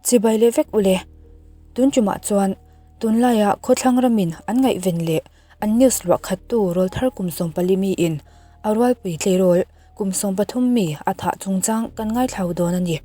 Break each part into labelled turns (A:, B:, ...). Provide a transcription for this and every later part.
A: Chibai leh vek ule. Tun tumah chuan tunlaia khawthlang ramin an ngaihven leh an news luah khattu rawlthar kum 14 miin a rualpui tleirawl kum 13 mi a thah chungchang kan ngaithlau dawn a ni.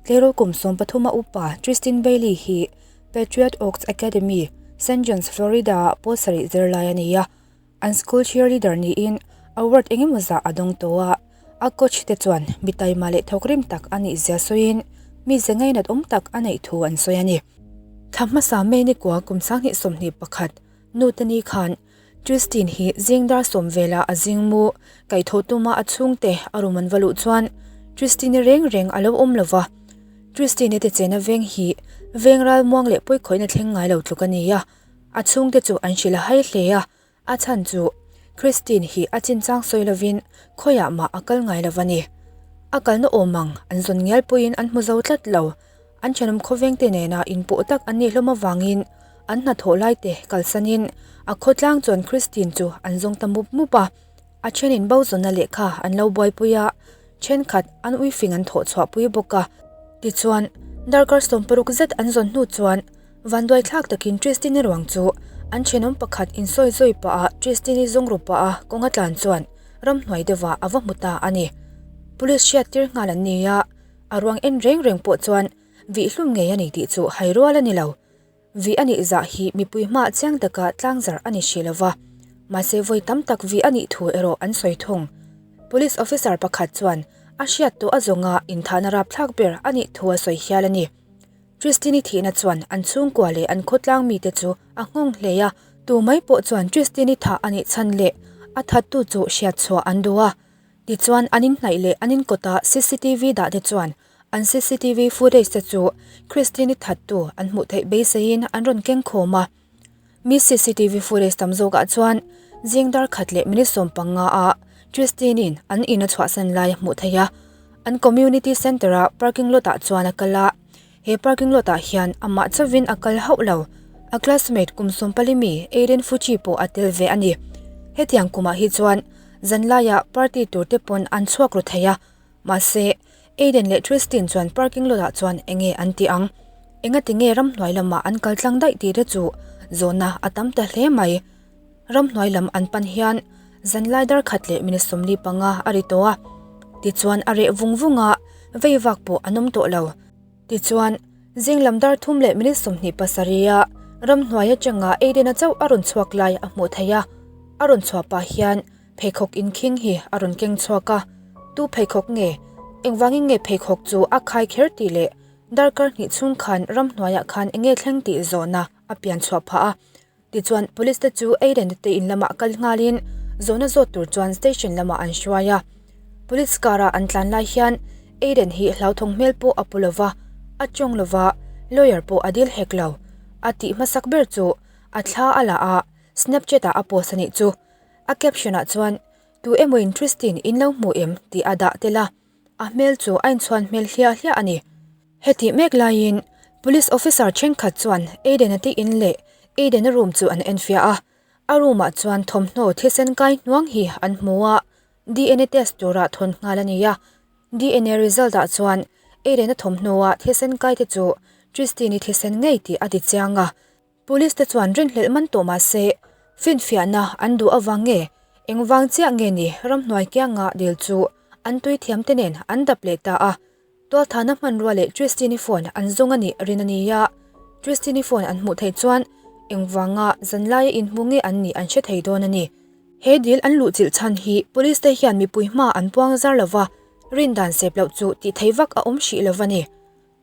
A: Tleirawl kum 13 a upa Tristin Bailey hi Patriot Oaks Academy, Saint Johns, Florida-ah pawl sarih zirlai a ni a. An school cheerleader niin award engemaw zah a dawng tawh a, a coach te chuan mi taima leh thawkrim tak a nih zia sawiin mi ze ngainat awm tak a neih thu an sawi a ni. Thla hmasa May nikua kum 2021 nute ni khan Tristin hi zing dar sawm vela a zing mu kaihthawh tuma a chhungte a room an va luh chuan Tristin-i reng reng a lo awm lo va. Tristin-i te chena veng hi veng ralmuang leh pawikhawihna thleng ngai lo tluk a ni a. A chhungte chu an hrilh a hai hle a, a chhan chu Christine hi a chinchang sawi lovin khawiah mah a kal ngai lo a ni. A kalna awm ang an zawn ngial pawhin an hmu zo tlat lo. An thenawm khawvengte nena inpawh tak an nih hlawm avangin an hnathawh laite kalsanin a khawtlang chuan Christine chu an zawng ta mup mup a. A thenin bo zawnna lehkha an lo buaipui a, thenkhat an uifing an thawh chhuahpui bawk a. Tichuan, darkar 60 zet an zawn hnu chuan Vanduai thlak takin Tristin-i ruang chu an thenawm pakhat insawi zawi pah a Tristin-i zawng ru pah a kawng a tlan chuan ramhnuai deuhah a va hmu ta a ni. Police hriat tir nghal an ni a, a ruang en reng reng pawh chuan vih hlum ngei a ni tih chu hai rual a ni lo. Vih a nih zah hi mipui hmaah chiang taka tlangzarh a ni hrih lo va, mahse vawi tam tak vih a nih thu erawh an sawi thung. Police officer pakhat chuan a hriat tawh a zawnga inthahna rapthlak ber a nih thu a sawi hial a ni. Tristin-i thihna chuan an chhungkua leh an khawtlang mite chu a nghawng hle a, tu mai pawh chuan Tristin-i thah a nih chhan leh a thattu chu hriat chhuah an duh a. Tichuan an inhnaih leh an inkawta cctv dah te chuan an cctv footage te chu Christine-i thattu an hmuh theih beiseiin an rawn keng khawm a. Mi cctv footage tam zawkah chuan zing dar khat leh minute 15 ah Christine-in an in a chhuahsan lai a hmuh theih a. An community centre-a parking lot-ah chuan a kal a, he parking lot-ah hian amah chauhin a kal hauh lo. A classmate kum 14 mi Aiden Fucci pawh a tel ve a ni. Hetiang kumah hi chuan zanlaiah party tur te pawn an chhuak ru thei a, Mahse, Aiden leh Tristin chuan parking lot ah chuan enge an tih ang? Engati nge ramhnuai lamah an kal tlang daih tih te chu zawhna a tam ta hle mai. Ramhnuai lam an pan hian zanlai dar khat leh minute 45 a ri tawh a. Tichuan a reh vung vung a, vei vak pawh an awm tawh lo. Tichuan, zing lam dar thum leh minute 27 ah ramhnuai atanga Aiden-a chauh a rawn chhuak lai a hmuh theih a. A rawn chhuah pah hian Pheikhawk inkhing hi a rawn keng chhuak a, tu pheikhawk nge? Engvangin nge pheikhawk chu a khai kher tih leh darkar hnih chhung khan ramhnuaiah khan enge thleng tih zawhna a pian chhuah phah a. Tichuan police te chu Aiden te in lamah kal nghalin zawhna zawt tur chuan station lamah an hruai a. Police car a an tlan lai hian Aiden hi hlauthawng hmel pawh a pu lova, a tawng lova, lawyer pawh a dil hek lo. A tih hmasak ber chu a thla a la a, Snapchat ah a post a nih chu. A caption ah chuan, Tu emaw in Tristin in lo hmu em? tih a dah tel a, a hmel chu a inchhuan hmel hliah hliah a ni. Hetih mek laiin Police officer thenkhat chuan Aiden-a te in leh Aiden-a room chu an enfiah a, a room ah chuan thawmhnaw thisen kai hnuang hi an hmu a, DNA test tura thawn nghal a ni a. DNA result ah chuan Aiden-a thawmhnaw ah thisen kai te chu Tristin-i thisen ngei tih a ti chiang a. Police te chuan rinhlelh man tawh mah se, finfiahna an duh avang nge, engvang chiah nge ni ramhnuai kianga dil chu an tui thiam te nen an dap leh ta a. Tualthana hmanrua leh Tristini phone an zawng a nih rin a ni a, Tristini phone an hmuh theih chuan engvanga zanlaia inhmu nge an nih an hre thei dawn a ni. He dil an luhchilh chhan hi police te hian mipui hma an puang zar lova, rindan sep loh chu tih theih vak a awm hrih lova ni.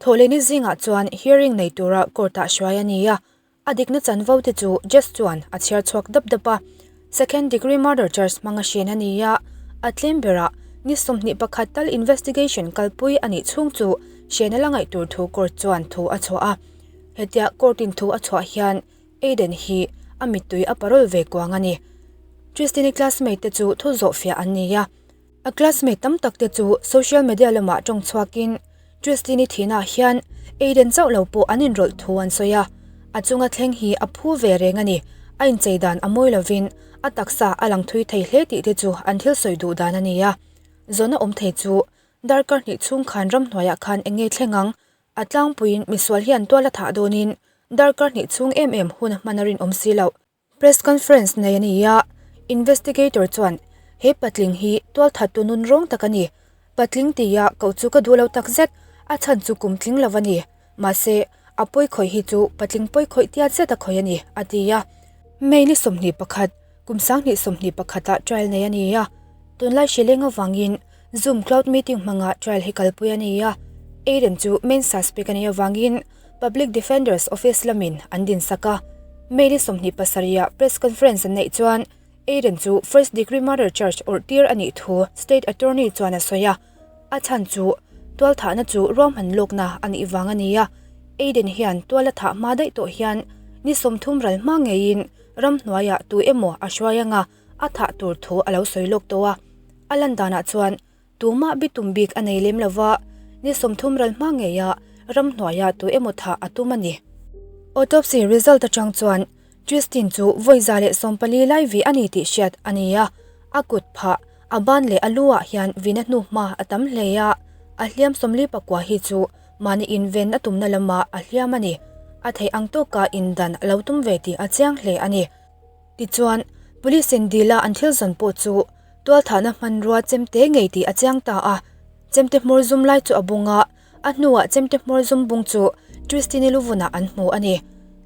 A: Thawhlehni zingah chuan hearing nei tura court-ah hruai a ni a, a dikna chanvo te chu judge chuan a chhiar chhuak dap dap a. Second degree murder charge hmanga hrian a ni a, a tlem berah ni 21 tal investigation kalpui a nih chhung chu hrian a la ngaih tur thu court chuan thu a chhuah a. Hetia court-in thu a chhuah hian Aiden hi a mittui a parole ve kuang a ni. Tristan-i classmate te chu thu zawhfiah an ni a. A classmate tam tak te chu social media lamah tawng chhuakin Tristan-i thihnaah hian Aiden chauh lo pawh an inrawlh thu an sawi a, a chunga thleng hi a phu ve reng a ni, a inchei dan a mawi lovin a taksa a lang thui thei hle tih te chu an thil sawi duh dan a ni a. Zawhna awm thei chu darkar hnih chhung khan ramhnuaiah khan eng nge thleng ang? A tlangpuiin misual hian tual a thah dawnin darkar hnih chhung em em hun a hman a rinawm si loh. Press conference nei a ni a, investigator chuan he patling hi tualthattu nun rawng tak a ni. Patling tia koh chu ka duh lo tak zet, a chhan chu kum tling lo a ni. Mahse, a pawi khawih hi chu patling pawi khawih tiat zet a khawih a ni, a ti a. May ni 21, kum 2021 ah trial nei a ni a. Tunlai hrileng avangin Zoom cloud meeting hmanga trial hi kalpui a ni a. Aiden chu main suspect a nih avangin Public Defender's Office lamin an dinsak a. May ni 27 ah press conference an neih chuan Aiden chu first degree murder charge awrh tir a nih thu State Attorney chuan a sawi a. A chhan chu tualthahna chu ruahman lawkna a nih vang a ni a. Aiden hian tual a thah hma daih tawh hian ni 30 ral hma ngeiin ramhnuaiah tu emaw a hruai anga a thah tur thu a lo sawi lawk tawh a. A lan danah chuan tumah bitum bik a nei lem lova, ni 30 ral hma ngeia ramhnuaia tu emaw thah a tum a ni. Autopsy result atang chuan Tristin chu vawi 114 lai vih a ni tih hriat a ni a, a kut phah, a ban leh a lu ah hian vihna hnu hma a tam hle a, a hliam 49 hi chu mahni inven a tumna lamah a hliam a ni. A theih ang tawka indan a lo tum ve tih a chiang hle a ni. Tichuan, Police in dila an thil zawn pawh chu tualthahna hmanrua chemte ngei tih a chiang ta a, chemte hmawr zum lai chu a bung a, A hnuah chemte hmawr zum bung chu Tristini luvunah an hmu a ni.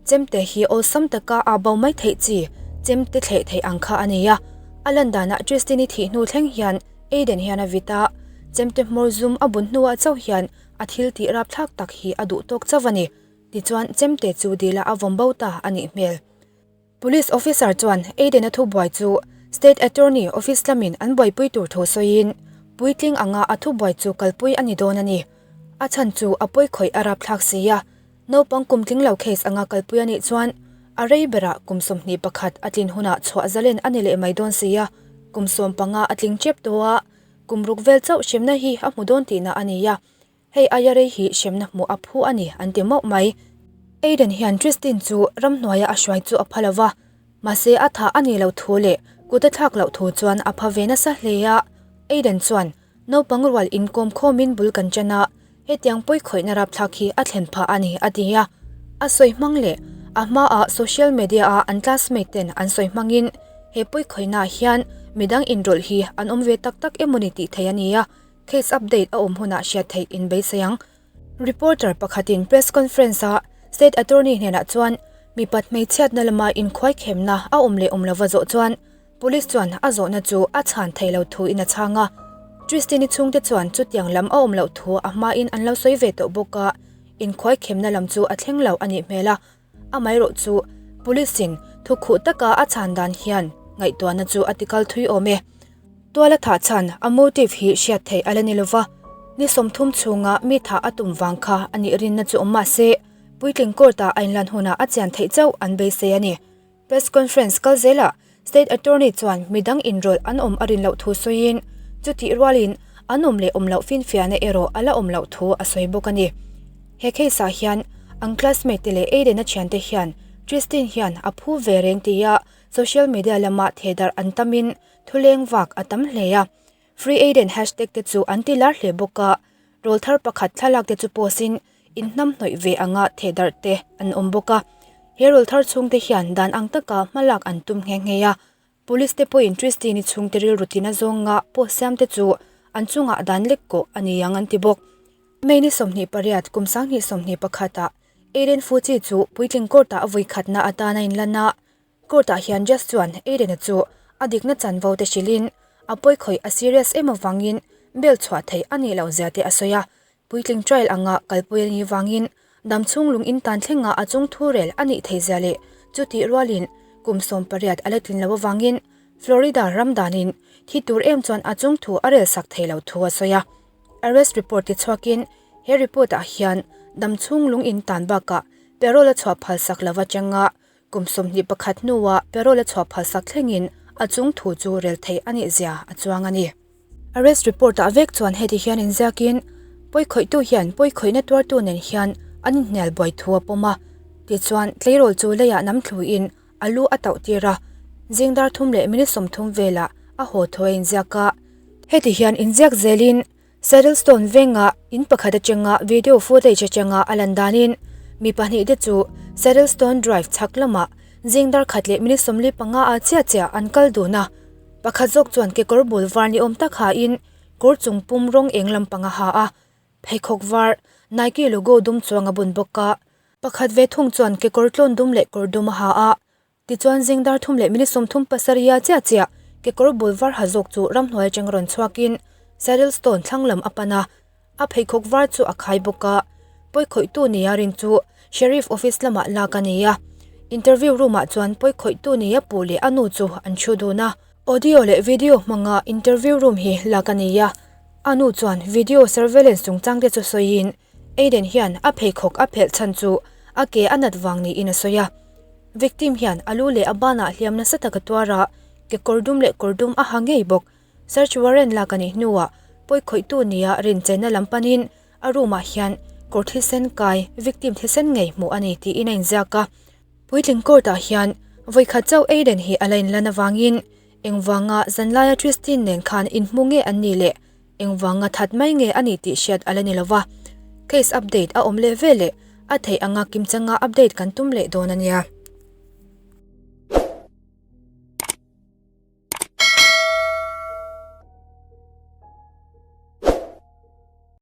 A: Chemte hi awlsam taka a bo mai theih chi chemte thleh theih ang kha a ni a. A lan danah Tristini thih hnu thleng hian Aiden hian a vit a, chemte hmawr zum a bun hnuah chauh hian a thil tih rapthlak tak hi a duh tawk chauh a ni. Tichuan chemte chu dila a vawm bo ta a nih hmel. Police officer chuan Aiden-a thubuai chu State Attorney office lamin an buaipui tur thu sawiin, puitling anga a thubuai chu kalpui a ni dawn a ni. A chhan chu a pawi khawih a rapthlak si a, naupang kum tling lo case anga kalpui a nih chuan a rei berah kum 21 a tlin hunah chhuah zalen a ni leh mai dawn si a, kum 15 a tling tep tawh a, kum ruk vel chauh hremna hi a hmu dawn tihna a ni a. Hei aia rei hi hremna hmuh a phu a ni an ti mauh mai. Aiden hian Tristin chu ramhnuaia a hruai chu a pha lo va, mahse a thah a nih loh thu leh kut a thlak loh thu chuan a pha ve nasa hle a. Aiden chuan, Naupang rual inkawm khawmin bul kan ṭan a, hetiang pawi khawihna rapthlak hi a thlen phah a ni a ti a. A sawi hmang leh a hmaah social media-a an classmate ten an sawi hmangin he pawi khawihnaah hian midang inrawlh hi an awm ve tak tak emawni tih theih a ni a. Case update a awm hunah hriat theih in beisei ang. Reporter pakhatin press conference-a State Attorney hnenah chuan mipat hmeichhiatna lama inkhuaikhemna a awm leh awm lova zawh chuan Police chuan a zawhna chu a chhan thei lo thu in a chhang a. Tristin-i chhungte chuan chutiang lam a awm loh thu a hmain an lo sawi ve tawh bawk a, inkhuaikhemna lam chu a thleng lo a nih hmel a. Amaherawh chu Police-in thukhuh taka a chhan dan hian ngaihtuahna chu a tikal thui awm e. Tuala thah chhan a motive hi hriat theih a la ni lova, ni 30 chhunga mi thah a tum vang kha a nih rinna chu awm mah se, puitling court-ah a inlan hunah a chian theih chauh an beisei a ni. Press conference kal zelah State Attorney chuan midang inrawlh an awm a rin loh thu sawiin, chutih rualin an awm leh awm loh finfiahna erawh a la awm loh thu a sawi bawk a ni. He case ah hian an classmate te leh Aiden-a thiante hian Tristin hian a phu ve reng tia social media lama thehdarh an tamin thuleng vak a tam hle a. Free Aiden hashtag te chu an ti lar hle bawk a, rawl thar pakhat thlalak te chu post in inhnam hnawih ve anga thehdarh te an awm bawk a. He rawl thar chhungte hian dan ang taka hmalak an tum nghe nghe a, Police te pawhin Tristin-i chhungte rilru tina zawnga post siam te chu an chungah dan lek kawh a ni ang an ti bawk. May ni 28 kum 2021 ah Aiden Fucci chu puitling court ah a vui khatna atana inlan a, Court-ah hian Judge chuan Aiden-a chu a dikna chanvo te hrilhin a pawi khawih a serious em avangin bail chhuah theih a nih loh zia te a sawi a, puitling trial anga kalpui a nih vangin damchhung lung in tan thlenga a chung thu rel a nih theih zia leh chutih rualin kum 18 a la tlin loh avangin Florida ram danin thi tur em chuan a chung thu a rel sak thei lo thu a sawi a. Arrest report ti chhuakin he report-ah hian damchhung lung in tan bakah parole a chhuah phalsak lova changa Kum 21 hnuah parole a chhuah phalsak thlengin a chung thu chu rel theih a nih zia a chuang a ni. Arrest report-ah vek chuan heti hian inziakin, Pawikhawihtu hian pawikhawihna tuartu nen hian an inhnial buai thu a pawm a. Tichuan, tleirawl chu leiah nam thluin a lu a tauh tir a, zing dar thum leh minute 30 velah a haw thu a inziak a. Heti hian inziak zelin. Saddlestone venga in pakhat atanga video footage atanga a lan danin mi pahnihte chu Saddlestone Drive chhak lamah zing dar khat leh minute 45 ah chiah chiah an kal dun a. Pakhat zawk chuan kekawr bul var ni awm tak hain kawr chung pum rawng eng lampang a ha a, pheikhawk var Nike logo dum chuang a bun bawk a. Pakhat ve thung chuan kekawr tlawn dum leh kawr dum a ha a. Tichuan zing dar thum leh minute 37 ah chiah chiah kekawr bul var ha zawk chu ramhnuai atanga rawn chhuakin Saddlestone thlang lam a pan a, a pheikhawk var chu a khai bawk a. Pawikhawihtu nia rin chu Sheriff office lamah lak a ni a. Interview room ah chuan pawikhawihtu nia puh leh a nu chu an thu dun a. Audio leh video hmanga interview room hi lak a ni a. A nu chuan video surveillance chungchang te chu sawiin Aiden hian a pheikhawk a phelh chhan chu a ke a nat vang niin a sawi a. Victim hian a lu leh a banah hliam nasa tak a tuar a, kekawr dum leh kawr dum a ha ngei bawk. Search warrant lak a nih hnuah pawikhawihtu nia rinchena lam panin a room ah hian kawr thisen kai victim thisen ngei hmuh a ni tiin a inziak a. Puitling court ah hian vawikhat chauh Aiden hi a la inlan avangin engvanga zanlaia Tristin nen khan inhmu nge an nih leh Engvanga that mai nge a ni tih hriat a la ni lova, case update a awm leh veleh a theih anga kimchanga update kan tum leh dawn a nia.